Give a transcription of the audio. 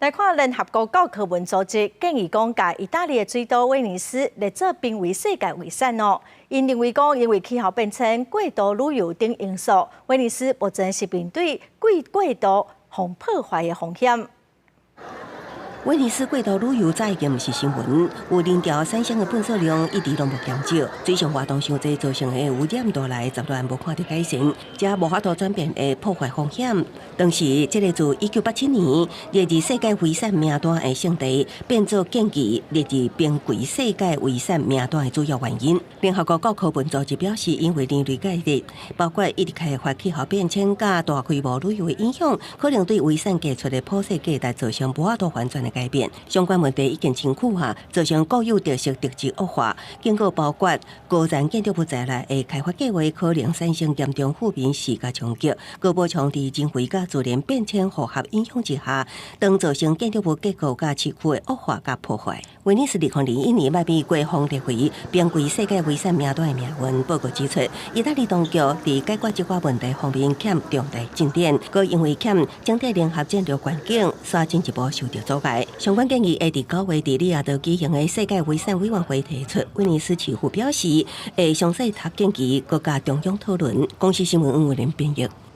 來看聯合國教科文組織建議講，共意大利的水都威尼斯列做瀕危世界遺產哦。𪜶認為講，因為氣候變遷、過度旅遊等因素，威尼斯目前是面對過度予破壞的風險。威尼斯過度旅遊早已經毋是新聞，有人潮產生的垃圾量一直攏無減少，水上活動傷濟造成的污染帶來10年無看著改善，才無法度轉變的破壞風險。當時，這个自1987年列入世界遺產名單的勝地，變做建議列入瀕危世界遺產名單的主要原因。聯合國教科文組織表示，因為人類介入，包括一直開發氣候變遷佮大規模旅遊的影響，可能對遺產傑出的普世價值造成無法度反轉的改變。相關問題已經深刻化，造成固有特色逐漸惡化。結果包括高層建築物在內的開發計劃，可能產生嚴重負面視覺衝擊。閣補充佇人為佮自然變遷複合影響之下，當造成建築物結構佮市區的惡化佮破壞。威尼斯2021年欲美國方列為瀕危世界遺產名單的命運。報告指出，意大利當局佇解決這個問題方面欠重大進展，閣因為欠整體聯合戰略環境，煞進一步受著阻礙。相關建議會佇9月佇里雅得舉行的世界遺產委員會提出。威尼斯市府表示，會詳細讀建議，閣佮中央討論。公視新聞吳文玲編譯。